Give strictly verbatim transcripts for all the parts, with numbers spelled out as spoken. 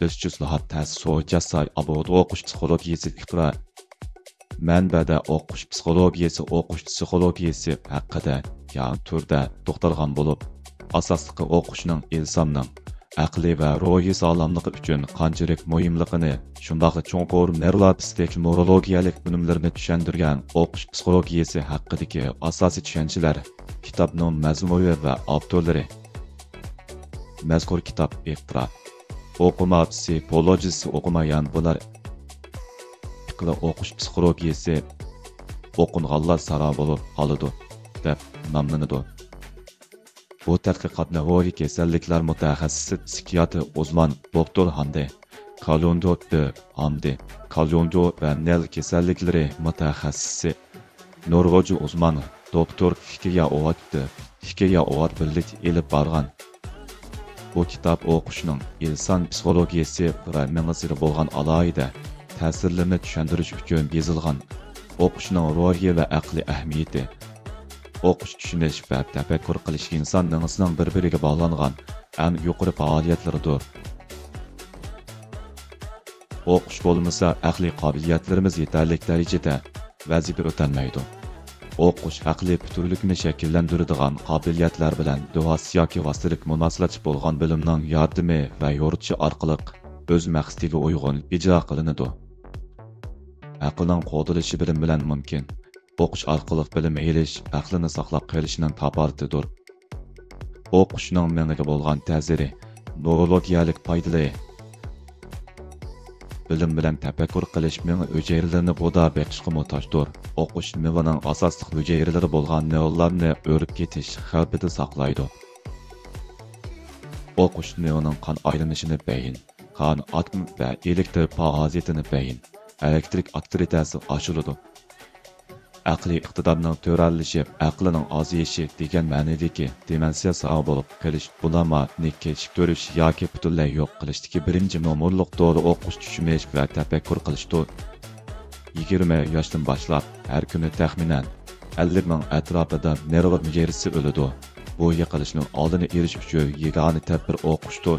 ئىزچىل تەسىس سوجاساي ئابۇد ئوقۇش پسىخولوگىيىسى ئىقرا مەنبەدە ئوقۇش پسىخولوگىيىسى، ئوقۇش پسىخولوگىيىسى ھەققىدە يا تۈردە توختالغان بولۇپ، ئاساسلىقى ئوقۇشنىڭ ئىنساننىڭ ئەقلىي ۋە روھىي ساغلاملىقى ئۈچۈن قانچىلىك مۇھىملىقىنى، شۇنداقلا چوڭقۇر نېرۋا پسىخىك نېۋرولوگىيەلىك ئۈنۈملىرىنى چۈشەندۈرگەن ئوقۇش پسىخولوگىيىسى ھەققىدىكى ئاساسىي چۈشەنچىلەر كىتابنىڭ مەزمۇنى ۋە ئاپتورلىرى. مەزكۇر كىتاب ئىقتىرا، ئوقۇما پسىخولوگىيىسى ئوقۇمايان بۇلار ئىقرا ئوقۇش پسىخولوگىيىسى ئوقۇنغانلار سارا بولۇپ قالىدۇ دەپ ناملىنىدۇ. بۇ تەتقىقاتنى روھىي كېسەللىكلەر مۇتەخەسسىسى پسىخىياتىر ئۇزمان دوكتور ھاندى، كاليوندو دې ھاندى، كاليوندو ۋە نېل كېسەللىكلىرى مۇتەخەسسىسى، نورۋېگىيە ئۇزمان دوكتور فىكىيا ئوۋاتتى، فىكىيا ئوۋات بىرلىكتە ئېلىپ بارغان. بۇ كىتاب ئوقۇشنىڭ ئىنسان پسىخولوگىيىسى ۋە مېڭىسىگە بولغان ئالاھىدە تەسىرلىرىنى چۈشەندۈرۈش ئۈچۈن يېزىلغان. ئوقۇشنىڭ روھىي ۋە ئەقلىي ئەھمىيىتى. ئوقۇش، چۈشىنىش ۋە تەپەككۇر قىلىش ئىنسان مېڭىسىنىڭ بىر-بىرىگە باغلانغان ئەڭ يۇقىرى پائالىيەتلىرىدۇر. ئوقۇش بولمىسا، ئەقلىي قابىلىيەتلىرىمىز يېتەرلىك دەرىجىدە ۋەزىپە ئۆتەلمەيدۇ. ئوقۇش ئەقلىي پۈتۈنلۈكنى شەكىللەندۈرىدىغان قابىلىيەتلەر بىلەن دىۋاس ياكى ۋاسىتىلىك مۇناسىۋەتلىك بولغان بىلىمنىڭ ياردىمى ۋە يورۇتۇشى ئارقىلىق ئۆز مەقسىتىگە ئۇيغۇن ئىجرا قىلىنىدۇ. ئەقىلنىڭ قوغدىلىشى بىلىم بىلەن مۇمكىن. ئوقۇش ئارقىلىق بىلىم ئېلىش ئەقلىنى ساقلاپ قېلىشنىڭ كاپالىتىدۇر. ئوقۇشنىڭ مېڭىگە بولغان تەسىرى، نېۋرولوگىيەلىك پايدىلىرى. بىلىم بىلەن تەپەككۇر قىلىش مېڭە ھۈجەيرىلىرىنى بۇدا بېقىشقا موھتاجدۇر. ئوقۇش مېڭىنىڭ ئاساسلىق ھۈجەيرىلىرى بولغان نېرونلارنى ئۆرۈپ كېتىش خەۋپىدىن ساقلايدۇ. ئوقۇش مېڭىنىڭ قان ئايلىنىشىنى بەيىن، قان ئاكىمى ۋە ئېلېكتر پائالىيىتىنى بەيىن، ئېلېكترىك ئاكتىۋىتەسى ئاشۇرىدۇ. ئەقلىي ئىقتىدارنىڭ تۆۋەنلىشى، ئەقلىنىڭ ئازىيىشى دېگەن مەنىدىكى دېمېنسىيە ساۋۇ بولۇپ قېلىش، بۇلامانى كېچىكتۈرۈش ياكى پۈتۈنلەي يوق قىلىشتىكى بىرىنچى نومۇرلۇق دورا ئوقۇش، چۈشىنىش ۋە تەپەككۇر قىلىشتۇر. يىگىرمە ياشتىن باشلاپ ھەر كۈنى تەخمىنەن ئەللىك مىڭ ئەتراپىدا نېرۋا ھۈجەيرىسى ئۆلىدۇ. بۇ يىقىلىشنىڭ ئالدىنى ئېلىش ئۈچۈن يېگانە تەدبىر ئوقۇشتۇر.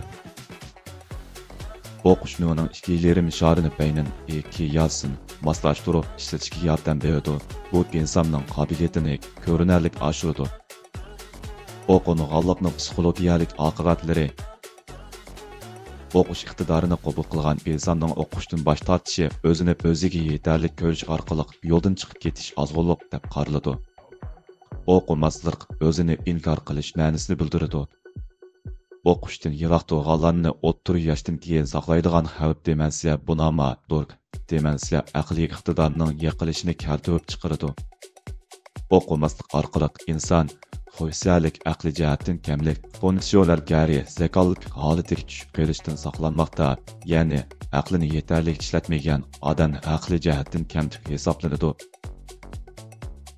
ئوقۇش مېڭىنىڭ ئىككى يېرىم شارىنى بەينىنىڭ ئىككى يارىسىنى ماسلاشتۇرۇپ ئىشلىتىشكە ياردەم بېرىدۇ. بۇ ئىنساننىڭ قابىلىيىتىنى كۆرۈنەرلىك ئاشۇرىدۇ. ئوقۇنغانلىقنىڭ پسىخولوگىيەلىك ئاقىۋەتلىرى. ئوقۇش ئىقتىدارىنى قوبۇل قىلغان ئىنساننىڭ ئوقۇشتىن باش تارتىشى، ئۆزىنى ئۆزىگە يېتەرلىك كۆرۈش ئارقىلىق يولدىن چىقىپ كېتىش ئازغۇنلۇق دەپ قارىلىدۇ. ئوقۇماسلىق ئۆزىنى ئىنكار قىلىش مەنىسىنى بىلدۈرىدۇ. ئوقۇشتىن يىراق تۇرغانلارنى ئوتتۇرا ياشتىن كېيىن ساقلايدىغان خەۋپ دېمېنسىيە بۇناما دۇر. دېمېنسىيە ئەقلىي ئىقتىدارنىڭ يىقىلىشىنى كەلتۈرۈپ چىقىرىدۇ. ئوقۇماسلىق ئارقىلىق ئىنسان خۇسۇسىيلىك ئەقلىي جەھەتتىن كەملىك، فۇنكسىيونېل گەرى زاكاللىق ھالىتىگە چۈشۈپ قېلىشتىن ساقلانماقتا، يەنى ئەقلىنى يېتەرلىك ئىشلەتمىگەن ئادەم ئەقلىي جەھەتتىن كەمتۈك ھېسابلىنىدۇ.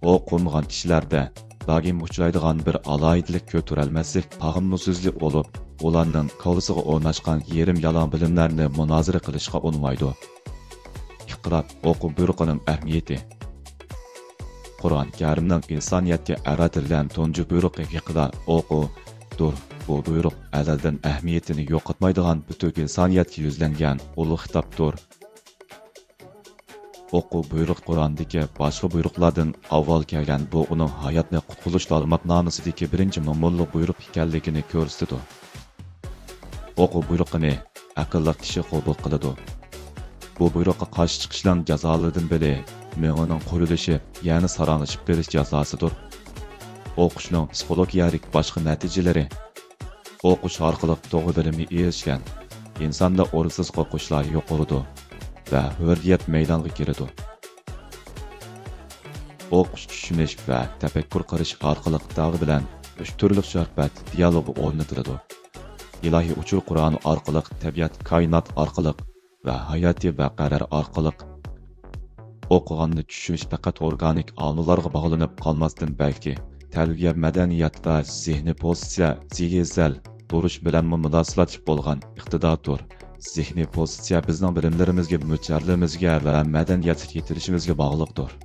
ئوقۇمىغان كىشىلەردە دائىم ئۇچرايدىغان بىر ئالاھىدىلىك كۆتۈرەلمەسلىك تاغاملىسىزلىق بولۇپ، ئۇلارنىڭ كاللىسىغا ئورناشقان يېرىم يالان بىلىملەرنى مۇنازىرە قىلىشقا ئۇنىمايدۇ. ئىقرا ئوقۇ بۇيرۇقىنىڭ ئەھمىيىتى. قۇرئان كەرىمنىڭ ئىنسانىيەتكە ئەۋەتىلگەن تۇنجى بۇيرۇقى ئىقرا ئوقۇ دۇر. بۇ بۇيرۇق ئەزەلدىن ئەھمىيىتىنى يوقاتمايدىغان پۈتۈن ئىنسانىيەتكە يۈزلەنگەن ئۇلۇغ خىتابتۇر. ئوقۇ بۇيرۇق قۇرئاندىكى باشقا بۇيرۇقلاردىن ئاۋۋال كەلگەن، بۇ ئۇنىڭ ھاياتنى قۇتقۇزۇش تارماقنامىسىدىكى بىرىنچى نومۇرلۇق بۇيرۇق ئىكەنلىكىنى كۆرسىتىدۇ. ئوقۇ بۇيرۇقىنى ئەقىللىق كىشى قوبۇل قىلىدۇ. بۇ بۇيرۇققا قارشى چىقىشنىڭ جازالىرىدىن بىرى مېڭىنىڭ قۇرۇلۇشى، يەنى ساراڭلىشىپ قېلىش جازاسىدۇر. ئوقۇشنىڭ پسىخولوگىيەلىك باشقا نەتىجىلىرى. ئوقۇش ئارقىلىق توغرا بىلىمگە ئېرىشكەن ئىنساندا ئورۇنسىز قورقۇشلار يوقىلىدۇ ۋە ھۆرىيەت مەيدانغا كېلىدۇ. ئوقۇش، چۈشىنىش ۋە تەپەككۇر قىلىش ئارقىلىق داۋا بىلەن ئۈچ تۈرلۈك سۆھبەت، دىيالوگ ئورنىتىلىدۇ. ئىلاھىي ئۇچۇر قۇرئان ئارقىلىق تەبىئەت، كائىنات ئارقىلىق ۋە ھاياتىي ۋەقەلەر ئارقىلىق. ئوقۇغاننى چۈشىنىش پەقەت ئورگانىك ئامىللارغا باغلىنىپ قالماستىن، بەلكى تەربىيە، مەدەنىيەت ۋە زېھنىي پوزىتسىيە، زېھىزەل، تۇرۇش بىلەنمۇ مۇناسىۋەتلىك بولغان ئىقتىداردۇر. زېھنىي پوزىتسىيە بىزنىڭ بىلىملىرىمىزگە، مۆلچەرلىرىمىزگە ۋە مەدەنىيەتكە يېتىلىشىمىزگە باغلىقتۇر.